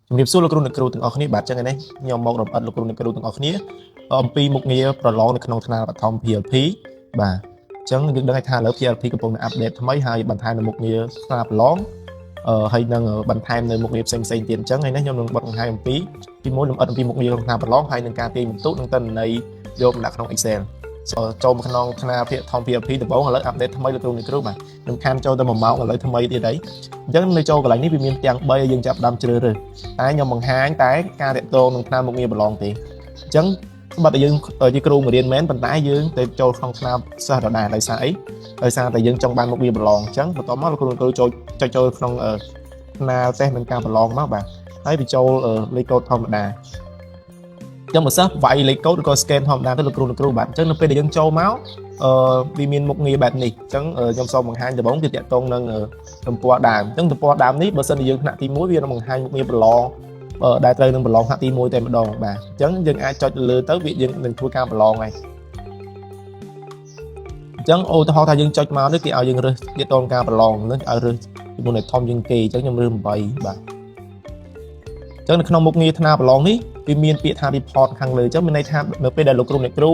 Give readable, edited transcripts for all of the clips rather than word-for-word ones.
ជំរាបសួរលោកគ្រូអ្នកគ្រូទាំងអស់គ្នាបាទចឹងឯនេះខ្ញុំមករំអិតលោកគ្រូអ្នកគ្រូទាំងអស់គ្នាអំពីមុខងារប្រឡងនៅក្នុងថ្នាលបឋម PLP បាទអញ្ចឹងយើងដឹងហើយថាឥឡូវ PLP កំពុងតែ update ថ្មីហើយបន្ថែមនៅមុខងារថ្នាលប្រឡងអឺហើយនឹងបន្ថែមនៅមុខងារផ្សេងផ្សេងទៀតអញ្ចឹងថ្ងៃនេះខ្ញុំនឹងបទបង្ហាញអំពីទីមួយលម្អិតអំពីមុខងារក្នុងថ្នាលប្រឡងហើយនឹងការទាញពិន្ទុនិងទិន្នន័យយកមកដាក់ក្នុង Excel ចូលមកក្នុងថ្នាលភាគធំ PLP ដំបូងឥឡូវ update ថ្មីលោកគ្រូអ្នកគ្រូបាទនឹងខានចូលទៅ1ម៉ោងឥឡូវថ្មីទៀតហើយអញ្ចឹងនៅចូលកន្លែងនេះវាមានទាំង3ឲ្យយើងចាប់ផ្ដើមជ្រើសរើសតែខ្ញុំបង្ហាញតែការតាក់ទងនឹងថ្នាលមុខងារប្រឡងទេអញ្ចឹងបើតែយើងជាគ្រូមករៀនមែនប៉ុន្តែយើងទៅចូលក្នុងថ្នាលសិស្សដដែលដោយសារអីដោយសារតែយើងចង់បានមុខងារប្រឡងអញ្ចឹងបន្ទាប់មកលោកគ្រូគ្រូចូលចុចចូលក្នុងថ្នាលតេស្តនឹងការប្រឡងមកបាទហើយបញ្ចូលលេខកូដធម្មតាចឹងបើសិស្សវាយលេខកូដឬក៏ scan ធម្មតាទៅលោកគ្រូលោកគ្រូបាទអញ្ចឹងនៅពេលដែលយើងចូលមកអឺវាមានមុខងារបែបនេះអញ្ចឹងខ្ញុំសូមបង្ហាញដំបូងគឺតាក់ទងនឹងទំព័រដើមអញ្ចឹងទំព័រដើមនេះបើសិនជាយើងថ្នាក់ទី1វានឹងបង្ហាញមុខងារប្រឡងដែលត្រូវនឹងប្រឡងថ្នាក់ទី1តែម្ដងបាទអញ្ចឹងយើងអាចចុចលើទៅវាយើងនឹងធ្វើការប្រឡងហើយអញ្ចឹងឧទាហរណ៍ថាយើងចុចមកនេះគេឲ្យយើងរើសទាក់ទងការប្រឡងនឹងឲ្យរើសពីមុនឲ្យធំជាងគេអញ្ចឹងខ្ញុំរើស8បាទអញ្ចឹងនៅក្នុងមុខងារថ្នាលប្រឡងនេះវាមានពាក្យថា report ខាងលើអញ្ចឹងមានន័យថានៅពេលដែលលោកគ្រូអ្នកគ្រូ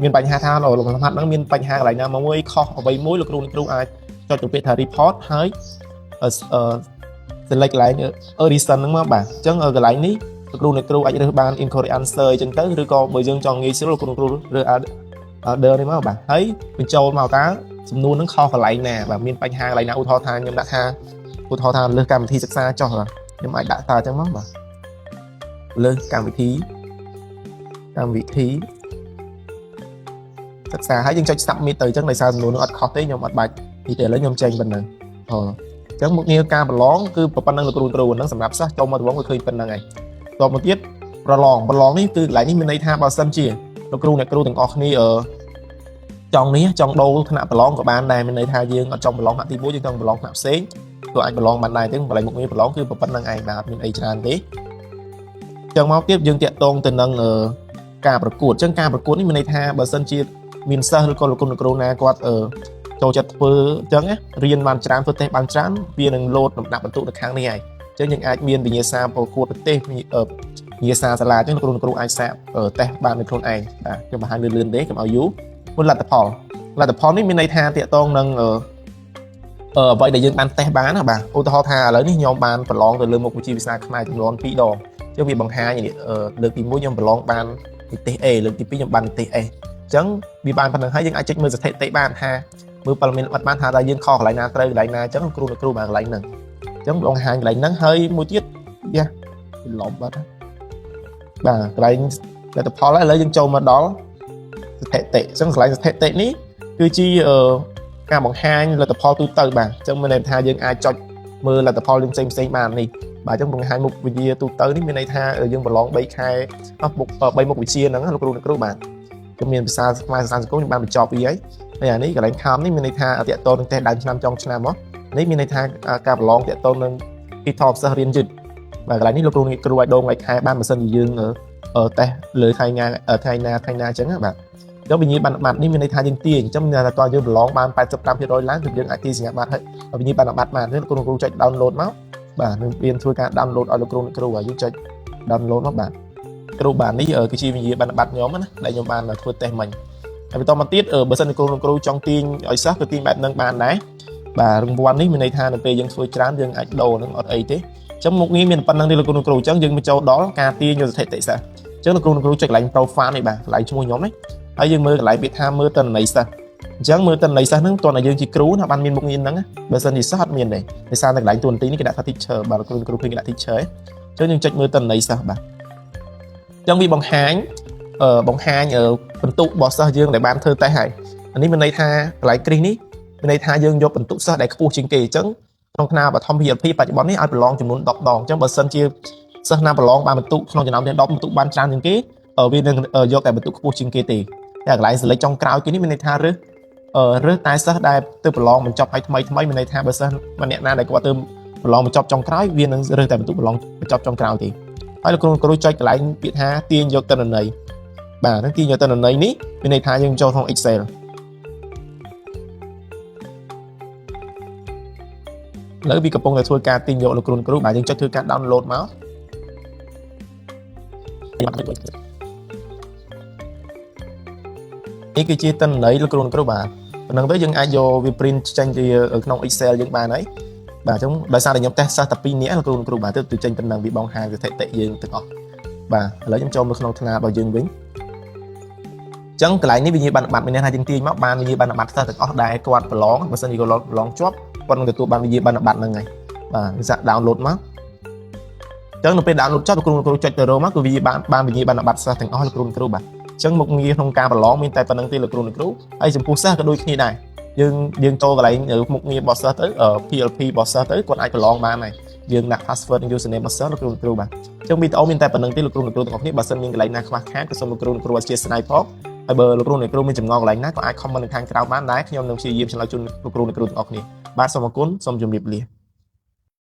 មានបញ្ហាថាលំហាត់ហ្នឹងមានបញ្ហាកន្លែងណាមួយខុសអ្វីមួយលោកគ្រូអ្នកគ្រូអាចចុចទៅពាក្យថា report ហើយអឺ select កន្លែង reason ហ្នឹងមកបាទអញ្ចឹងកន្លែងនេះលោកគ្រូអ្នកគ្រូអាចរើសបាន incorrect answer អញ្ចឹងទៅឬក៏បើយើងចង់ងាយស្រួលលោកគ្រូគ្រូរើស other នេះមកបាទហើយបញ្ចូលមកតើសំណួរហ្នឹងខុសកន្លែងណាបាទមានបញ្ហាកន្លែងណាឧទាហរណ៍ថាខ្ញុំដាក់ថាឧទាហរណ៍ថាលើសកម្មវិធីសិក្សាចុះបាទខ្ញុំអាចដាក់ថាអញ្ចឹងមកបាទលើសកម្មវិធីសិក្សាហើយយើងចុច submit ទៅអញ្ចឹងដោយសារសំណួរនឹងអត់ខុសទេខ្ញុំអត់បាច់នេះទេឥឡូវខ្ញុំចេញប៉ុណ្ណឹងហ៎អញ្ចឹងមុខងារការប្រឡងគឺប៉ុណ្ណឹងលោកគ្រូគ្រូហ្នឹងសម្រាប់សិស្សចូលមកដំបូងគឺឃើញប៉ុណ្ណឹងហើយតបមកទៀតប្រឡងប្រឡងនេះគឺកន្លែងនេះមានន័យថាបើសិនជាលោកគ្រូអ្នកគ្រូទាំងអស់គ្នាអឺចង់នេះចង់ដូរថ្នាក់ប្រឡងក៏បានដែរមានន័យថាយើងអត់ចង់ប្រឡងថ្នាក់ទី1យើងចង់ប្រឡងថ្នាក់ផ្សេងក៏អាចប្រឡងបានដែរទេកន្លែងមុខងារប្រឡងគឺប៉ុណ្្នឹងឯងបាទអត់មានអីច្រើនទេចឹងមកទៀតយើងតាក់ទងទៅនឹងការប្រកួតចឹងការប្រកួតនេះមានន័យថាបើសិនជាមានសិស្សឬក៏លោកគ្រូណាគាត់ចូលចិត្តធ្វើអញ្ចឹងរៀនបានច្រើនធ្វើតេស្តបានច្រើនវានឹងលោតលំដាប់បន្ទុកនៅខាងនេះហើយអញ្ចឹងយើងអាចមានវិញ្ញាសាប្រកួតប្រទេសវិញ្ញាសាសាលាអញ្ចឹងលោកគ្រូគ្រូអាចសាកតេស្តបាននៅខ្លួនឯងបាទខ្ញុំបង្ហាញលឿនៗទេកុំឲ្យយូរមុនលទ្ធផលលទ្ធផលនេះមានន័យថាតាក់ទងនឹងអ្វីដែលយើងបានតេស្តបានណាបាទឧទាហរណ៍ថាឥឡូវនេះខ្ញុំបានប្រឡងទៅលើមុខវិជ្ជាភាសាខ្មែរចំនួន2ដងអញ្ចឹងវាបង្ហាញនេះលើកទី1ខ្ញុំប្រឡងបាននិទេស A លើកទី2ខ្ញុំបាននិទេស A អញ្ចឹងវាបានប៉ុណ្្នឹងហើយយើងអាចចុចមើលស្ថិតិបានថាមើលព័ត៌មានអត់បានថាតើយើងខុសកន្លែងណាត្រូវកន្លែងណាអញ្ចឹងគ្រូអ្នកគ្រូបានកន្លែងហ្នឹងអញ្ចឹងបង្ហាញកន្លែងហ្នឹងហើយមួយទៀតយ៉ាឡំបាត់បាទកន្លែងលទ្ធផលឥឡូវយើងចូលមកដល់ស្ថិតិអញ្ចឹងកន្លែងស្ថិតិនេះគឺជាការបង្ហាញលទ្ធផលទូទៅបាទអញ្ចឹងមានន័យថាយើងអាចចុចមើលលទ្ធផលយើងផ្សេងផ្សេងបាននេះបាទអញ្ចឹងបង្ហាញមុខវិជ្ជាទូទៅនេះមានន័យថាយើងប្រឡង3ខែមុខ3មុខវិជ្ជាហ្នឹងលោកគ្រូអ្នកគ្រូបាទខ្ញុំមានភាសាខ្មែរសាសនាសង្គមខ្ញុំបានបញ្ចប់វាហើយហើយអានេះកន្លែងខំនេះមានន័យថាតាក់ទងនឹងតេស្តដើមឆ្នាំចុងឆ្នាំហ៎នេះមានន័យថាការប្រឡងតាក់ទងនឹងទីថបសិស្សរៀនយឺតបាទកន្លែងនេះលោកគ្រូអ្នកគ្រូអាចដូងថ្ងៃខែបានបើសិនជាយើងតេស្តលើថ្ងៃណាថ្ងៃណាថ្ងៃណាអញ្ចឹងបាទចុះវិញ្ញាបនបត្រនេះមានន័យថាយើងទាញអញ្ចឹងមានថាតើយើងប្រឡងបាន85%ឡើងគឺយើងអាចទាញសញ្ញាបត្រឲ្យវិញ្ញាបនបត្របានទេលោកគ្រូគ្រូចុច download មកបាទនឹងមានធ្វើការ download ឲ្យលោកគ្រូអ្នកគ្រូហើយយើងចុច download មកបាទគ្រូបាទនេះគឺជាវិញ្ញាបនបត្រខ្ញុំណាដែលខ្ញុំបានធ្វើតេស្តមិញហើយបន្តមកទៀតបើសិនជាគ្រូគ្រូចង់ទាញឲ្យសិស្សក៏ទាញបែបហ្នឹងបានដែរបាទរង្វាន់នេះមានន័យថានៅពេលយើងធ្វើច្រើនយើងអាចដូរហ្នឹងអត់អីទេអញ្ចឹងមុខងារមានប៉ុណ្្នឹងទេលោកគ្រូគ្រូអញ្ចឹងយើងមកចូលដល់ការទាញយកស្ថិតិសិស្សអញ្ចឹងលោកគ្រូគ្រូចុចកន្លែង profile នេះបាទកន្លែងឈ្មោះខ្ញុំនេះហើយយើងមើលកន្លែងពាក្យថាមើលទិន្នន័យសិស្សអញ្ចឹងមើលទិន្នន័យសិស្សហ្នឹងតើយើងជាគ្រូណាបានមានមុខងារហ្នឹងបើសិនជាសិស្សអត់មានទេដោយសារតែកន្លែងតួនាទីនេះគេដាក់ថា teacher បាទលោកគ្រូគ្រូឃើញគេដាក់ teacher អញ្ចឹងយើងចុចមើលទិន្នន័យសិស្សបាទអញ្ចឹងវាបង្ហាញបង្ហាញពិន្ទុរបស់សិស្សយើងដែលបានធ្វើតេស្តហើយអានេះមានន័យថាកន្លែងគ្រីសនេះមានន័យថាយើងយកពិន្ទុសិស្សដែលខ្ពស់ជាងគេអញ្ចឹងក្នុងថ្នាក់បឋម PLP បច្ចុប្បន្ននេះឲ្យប្រឡងចំនួន10ដងអញ្ចឹងបើសិនជាសិស្សណាប្រឡងបានពិន្ទុក្នុងចំណោមទាំង10ពិន្ទុបានច្រើនជាងគេវានឹងយកតែពិន្ទុខ្ពស់ជាងគេទេតែកន្លែង select ចុងក្រោយគេនេះមានន័យថារើសរើសតែសិស្សដែលទៅប្រឡងបញ្ចប់ឲ្យថ្មីថ្មីមានន័យថាបើសិស្សម្នាក់ណាដែលគាត់ទៅប្រឡងបញ្ចប់ចុងក្រោយវានឹងរើសតែពិន្ទុប្រឡងបញ្ចប់ចុងក្រោយទេហើយលោកគ្រូគ្រូចុចកន្លែងពាក្យថាទាញយកទិន្នន័យបាទហ្នឹងទាញយកទិន្នន័យនេះមានន័យថាយើងចូលក្នុង Excel ឥឡូវវាកំពុងតែធ្វើការទាញយកលោកគ្រូគ្រូបាទយើងចុចធ្វើការ download មកនេះគឺជាទិន្នន័យលោកគ្រូគ្រូបាទប៉ុណ្ណឹងទៅយើងអាចយកវា print ចេញជាក្នុង Excel យើងបានហើយបាទអញ្ចឹងដោយសារតែខ្ញុំតេស្តសិស្សតែ2នាក់លោកគ្រូគ្រូបាទទើបទៅចេញប៉ុណ្ណឹងវាបង្ហាញស្ថិតិយើងទាំងអស់បាទឥឡូវខ្ញុំចូលមកក្នុងថ្នាលរបស់យើងវិញចឹងកន្លែងនេះវិញ្ញាបនបត្រមានន័យថាយើងទាញមកបានវិញ្ញាបនបត្រសិស្សទាំងអស់ដែលគាត់ប្រឡងបើសិនជាគាត់ប្រឡងជាប់គាត់នឹងទទួលបានវិញ្ញាបនបត្រហ្នឹងហើយបាទវាសាក download មកចឹងនៅពេល download ចប់លោកគ្រូគ្រូចុចទៅរកមកគឺវាបានបានវិញ្ញាបនបត្រសិស្សទាំងអស់លោកគ្រូគ្រូបាទចឹងមុខងារក្នុងការប្រឡងមានតែប៉ុណ្្នឹងទេលោកគ្រូគ្រូហើយចំពោះសិស្សក៏ដូចគ្នាដែរយើងយើងចូលកន្លែងមុខងាររបស់សិស្សទៅ PLP របស់សិស្សទៅគាត់អាចប្រឡងបានហើយយើងដាក់ password និង username របស់សិស្សលោកគ្រូគ្រូបាទចឹងវីដេអូមានតែប៉ុណ្្នឹងទេលោកគ្រូគ្រូទាំងអស់គ្នាបើសិនមានកន្លែងណាខ្វះខាតក៏សូមលោកគ្រូគ្រូអធ្យាស្រ័យផងហើយបើលោកគ្រូអ្នកគ្រូមានចម្ងល់កន្លែងណាក៏អាច comment នៅខាងក្រោមបានដែរខ្ញុំនឹងព្យាយាមឆ្លើយជូនលោកគ្រូអ្នកគ្រូទាំងអស់គ្នាបាទសូមអរគុណសូមជម្រាបលា។